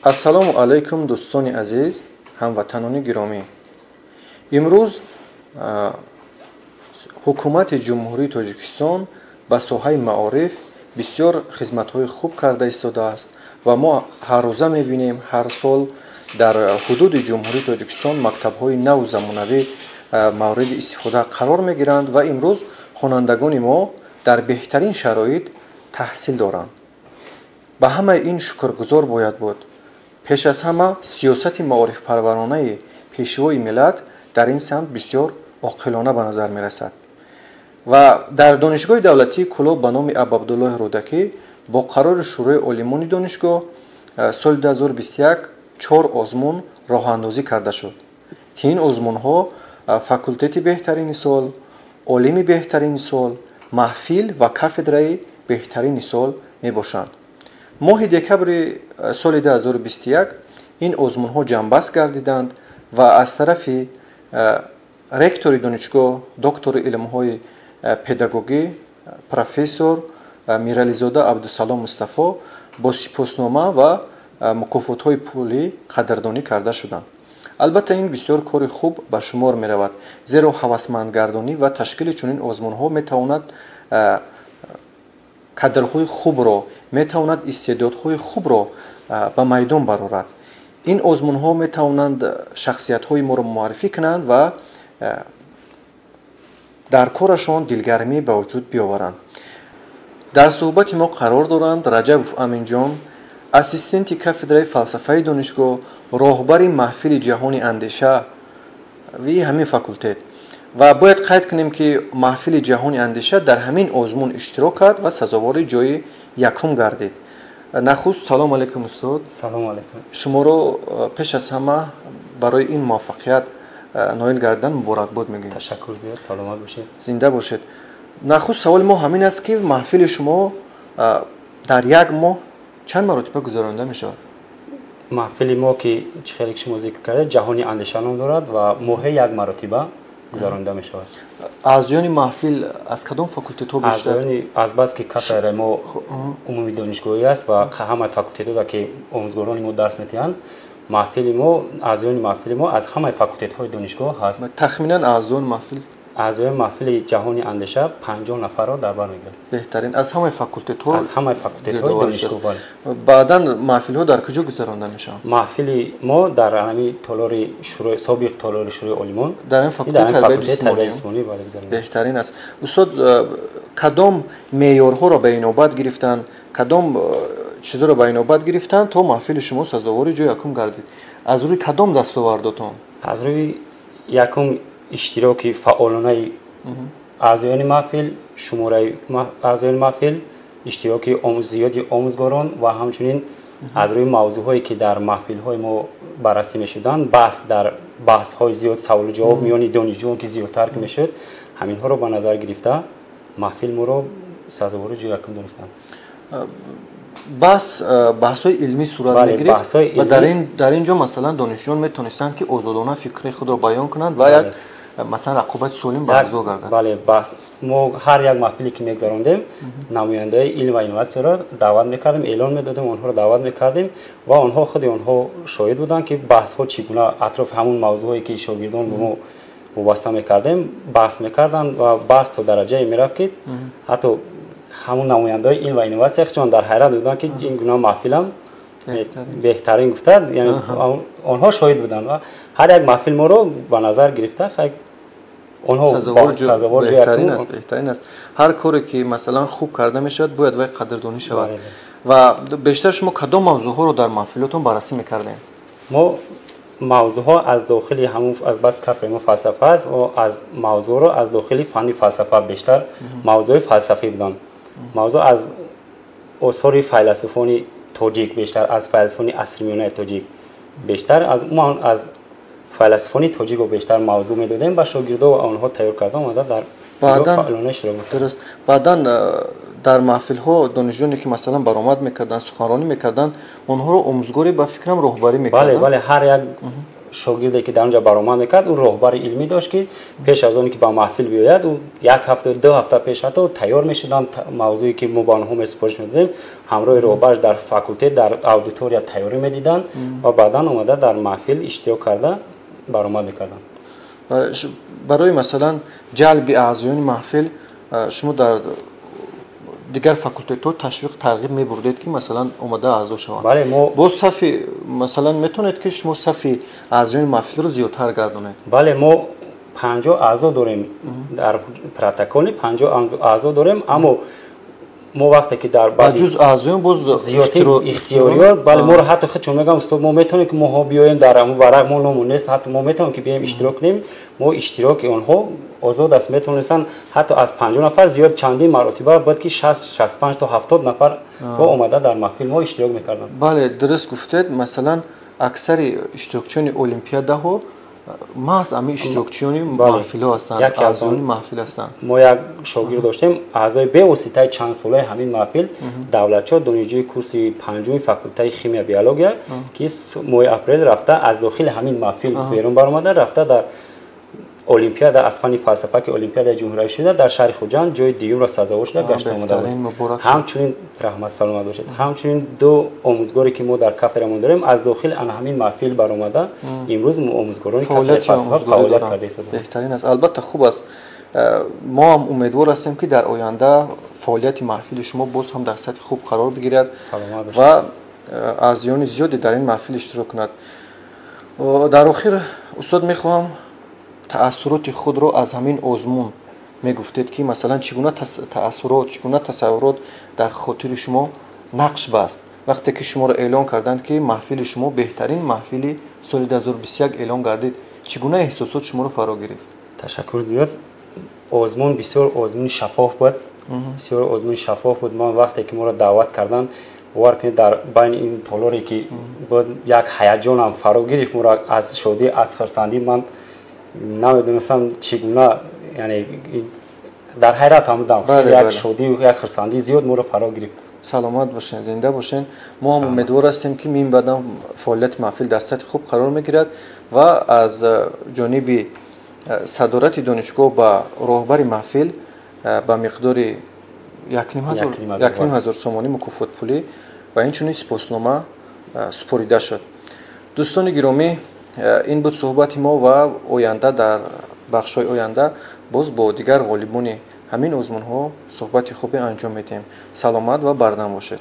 Ассалому алайкум, дӯстони азиз, ҳамватанони гиромӣ. Имрӯз ҳукумати Ҷумҳурии Тоҷикистон ба соҳаи маориф бисёр хизматҳои хуб карда истодааст ва мо ҳаррӯза мебинем, ҳар сол дар ҳудуди Ҷумҳурии Тоҷикистон мактабҳои наву замонавӣ мавриди истифода қарор мегиранд ва имрӯз хонандагони мо дар беҳтарин шароит таҳсил доранд. Ба ҳамаи ин шукргузор бояд буд. Пеш аз ҳама, сиёсати маорифпарваронаи Пешвои миллат дар ин самт бисёр оқилона ба назар мерасад. Ва дар Донишгоҳи давлатии Кӯлоб ба номи Абуабдуллоҳи Рӯдакӣ бо қарори Шӯрои олимони донишгоҳ соли 2021 чор озмун роҳандозӣ карда шуд, ки ин озмунҳо факултети беҳтарини сол, олими беҳтарини сол, маҳфил ва кафедраи беҳтарини сол мебошанд. Моҳи декабри соли 2021 ин озмунҳо ҷамъбаст гардиданд ва аз тарафи ректори донишгоҳ, доктори илмҳои педагогӣ, профессор Мирализода Абдусалом Мустафо бо сипоснома ва мукофотҳои пулӣ қадрдонӣ карда шуданд. Албатта, ин бисёр кори хуб ба шумор меравад, зеро ҳавасмандгардонӣ ва ташкили чунин озмунҳо метавонад кадрҳои хубро, метавонад истеъдодҳои хубро ба майдон барорад. Ин озмунҳо метавонанд шахсиятҳои моро муаррифӣ кунанд ва дар корашон дилгармӣ ба вуҷуд биёваранд. Дар суҳбати мо қарор доранд Раҷабов Аминҷон, ассистенти кафедраи фалсафаи донишгоҳ, роҳбари маҳфили ҷаҳони андеша ви ҳамин факултет. Ва бояд қайд кунем, ки маҳфили ҷаҳони андеша дар ҳамин озмун иштирок кард ва сазовори ҷои якум гардид. Нахуст, салом алайкум, устод. Салом алайкум. Шуморо пеш аз ҳама барои ин муваффақият ноил гардан муборакбод мегӯем. Ташаккур зиёд, саломат бошед. Зинда бошед. Нахуст саволи мо ҳамин аст, ки маҳфили шумо дар як моҳ чанд маротиба гузаронида мешавад? Маҳфили мо, ки чӣ хеле шумо зикр кардед, ҷаҳони андеша ном дорад ва моҳе як маротиба гузаронида мешавад. Аъзоёни маҳфил аз кадом факултетҳо бештар? Аъзоёни, азбаски кафедраи мо умумии донишгоҳӣ аст ва ҳамаи факултетҳо, ки омӯзгорони мо дарс медиҳанд, маҳфили мо, аъзоёни маҳфили мо аз ҳамаи факултетҳои донишгоҳ ҳаст. Тахминан аъзоёни маҳфил? Аъзоёни маҳфили ҷаҳони андеша 50 нафарро дар бар мегирад. Беҳтарин. Аз ҳамаи факултетҳо? Аз ҳамаи факултетҳои донишгоҳ, бале. Баъдан маҳфилҳо дар куҷо гузаронда мешаванд? Маҳфили мо дар ҳамин толори шӯрои, собиқ толори Шӯрои олимон. Дар ин факултети тарбияи ҷисмонӣ, бале, гузаронда. Беҳтарин аст. Устод, кадом меъёрҳоро ба инобат гирифтанд, кадом чизҳоро ба инобат гирифтанд, то маҳфили шумо сазовори ҷои якум гардид? Аз рӯи кадом дастовардотон? Аз рӯи якум иштироки фаъолонаи аъзоёни маҳфил, шумораи аъзоёни маҳфил, иштироки зиёди омӯзгорон ва ҳамчунин аз рӯи мавзӯъҳое, ки дар маҳфилҳои мо баррасӣ мешуданд, баҳс, дар баҳсҳои зиёд, саволу ҷавоб миёни донишҷӯён ки зиёдтар ки мешуд, ҳаминҳоро ба назар гирифта маҳфил моро сазовори ҷои якум донистанд. Бас баҳсҳои илмӣ сурат мегирифт ва дар ин ҷо, масалан, донишҷӯён метавонистанд, ки озодона фикри худро баён кунанд ва як, масалан, рақобати солим баргузор гардад. Бале, баҳс. Мо ҳар як маҳфиле ки мегузарондем, намояндаи илм ва инноватсияро даъват мекардем, эълон медодем, онҳоро даъват мекардем ва онҳо, худи онҳо шоҳид буданд, ки баҳсҳо чӣ гуна атрофи ҳамун мавзӯъҳое, ки шогирдон ба мо вобаста мекардем, баҳс мекарданд ва баҳс то дараҷае мерафт, ки ҳатто ҳамун намояндаҳои илм ва инноватсия чун дар ҳайрат буданд, ки ин гуна маҳфилам беҳтарин гуфта, яъне онҳо шоҳид буданд ва ҳар як маҳфил моро ба назар гирифта онҳо сазовор. Беҳтарин аст, беҳтарин аст. Ҳар коре ки, масалан, хуб карда мешавад, бояд вай қадрдонӣ шавад. Ва бештар шумо кадом мавзӯъҳоро дар маҳфилотон баррасӣ мекардем? Мо мавзӯъҳо аз дохили ҳамун, аз бас кафедраи мо фалсафа аст, аз мавзӯъро аз дохили фанни фалсафа, бештар мавзӯи фалсафӣ буданд, мавзӯъ аз осори файласуфони тоҷик, бештар аз файласуфони асри миёнаи тоҷик, бештар аз умуман аз файласуфони тоҷикро бештар мавзӯъ медодем ба шогирдо ва онҳо тайёр карда омада дар фаъолона иштирок. Дуруст. Баъдан дар маҳфилҳо донишҷӯёне, ки, масалан, баромад мекарданд, суханронӣ мекарданд, онҳоро омӯзгоре, ба фикрам, роҳбарӣ мекарданд. Бале, ҳар як шогирде ки дар онҷа баромад мекард, ӯ роҳбари илмӣ дошт, ки пеш аз оне ки ба маҳфил биёяд, ӯ як ҳафта, 2 ҳафта пеш ҳатто тайёр мешуданд. Мавзӯе ки мо ба онҳо месупориш медодем, ҳамроҳи роҳбараш дар факултет, дар аудитория тайёрӣ медиданд ва баъдан омада дар маҳфил иштирок карда баромад мекарданд. Барои масалан ҷалби аъзоёни маҳфил шумо дар дигар факултетҳо ташвиқ, тарғиб мебурдед, ки масалан омада аъзо шаванд? Бале, мо боз сафи, масалан, метавонед, ки шумо сафи аъзоёни маҳфилро зиёдтар гардонед? Бале, мо 50 аъзо дорем, дар протоколи 50 аъзо дорем, аммо мо вақте ки дар ба ҷуз аъзоён боз зиёдати ихтиёриё, бале, моро ҳатто худшон мегӯям: устод, мо метавонем, ки моҳо биёем, дар ҳамун варақ мо ному нест, ҳатто мо метавонем, ки биёем, иштирок кунем. Мо иштироки онҳо озод аст, метавонистанд ҳатто аз 50 нафар зиёд, чандин маротиба буд, ки 60, 65 то 70 нафар омада дар маҳфил мо иштирок мекарданд. Бале, дуруст гуфтед. Масалан, аксари иштирокчиёни олимпиадаҳо маҳз ҳамин иштирокчиёни маҳфилҳо ҳастанд, аъзоёни маҳфил ҳастанд. Мо як шогирд доштем, аъзои бевоситаи чандсолаи ҳамин маҳфил, Давлатшо, донишҷӯи курси панҷуми факултаи химия биология, ки моҳи апрел рафта аз дохили ҳамин маҳфил берун баромада, рафта дар олимпиада аз фанни фалсафа, ки олимпиадаи ҷумҳуриявӣ шуда дар шаҳри Хуҷанд, ҷои дуюмро сазовор шуда гашта омада буд. Ҳамчунин, раҳмат, саломат бошед, ҳамчунин ду омӯзгоре, ки мо дар кафедрамон дорем, аз дохили ана ҳамин маҳфил баромада, имрӯз омӯзгорони кафедраи фалсафа фаъолият карда истодаанд. Беҳтарин аст, албатта, хуб аст. Мо ҳам умедвор ҳастем, ки дар оянда фаъолияти маҳфили шумо боз ҳам дар сатҳи хуб қарор бигирад ва аъзоёни зиёде дар ин маҳфил иштирок кунад. Дар охир, устод, мехоҳам таассуроти худро аз ҳамин озмун мегуфтед, ки масалан чӣ гуна таассурот, чӣ гуна тасаввурот дар хотири шумо нақш баст, вақте ки шуморо эълон карданд, ки маҳфили шумо беҳтарин маҳфили соли 2021 эълон гардид, чӣ гуна эҳсосот шуморо фаро гирифт? Ташаккур зиёд. Озмун бисёр озмуни шаффоф буд, бисёр озмуни шаффоф буд. Ман вақте ки моро даъват карданд, бовар кунед, дар байни ин толоре ки буд, як ҳаяҷонам фаро гирифт моро, аз шодӣ, аз хурсандӣ ман намедонистам чӣ гуна, яъне дар ҳайрат ҳам будам. Як шодӣ, як хурсандии зиёд моро фаро гирифт. Саломат бошед, зинда бошед. Мо ҳам умедвор ҳастем, ки минбаъдам фаъолияти маҳфил дар сатҳи хуб қарор мегирад ва аз ҷониби садорати донишгоҳ ба роҳбари маҳфил ба миқдори 1500 сомонӣ мукофотпулӣ ва инчунин сипоснома супорида шуд. Дӯстони гиромӣ, ин буд суҳбати мо ва оянда, дар бахшҳои оянда боз бо дигар ғолибони ҳамин озмунҳо суҳбати хубе анҷом медиҳем. Саломат ва бардам бошед.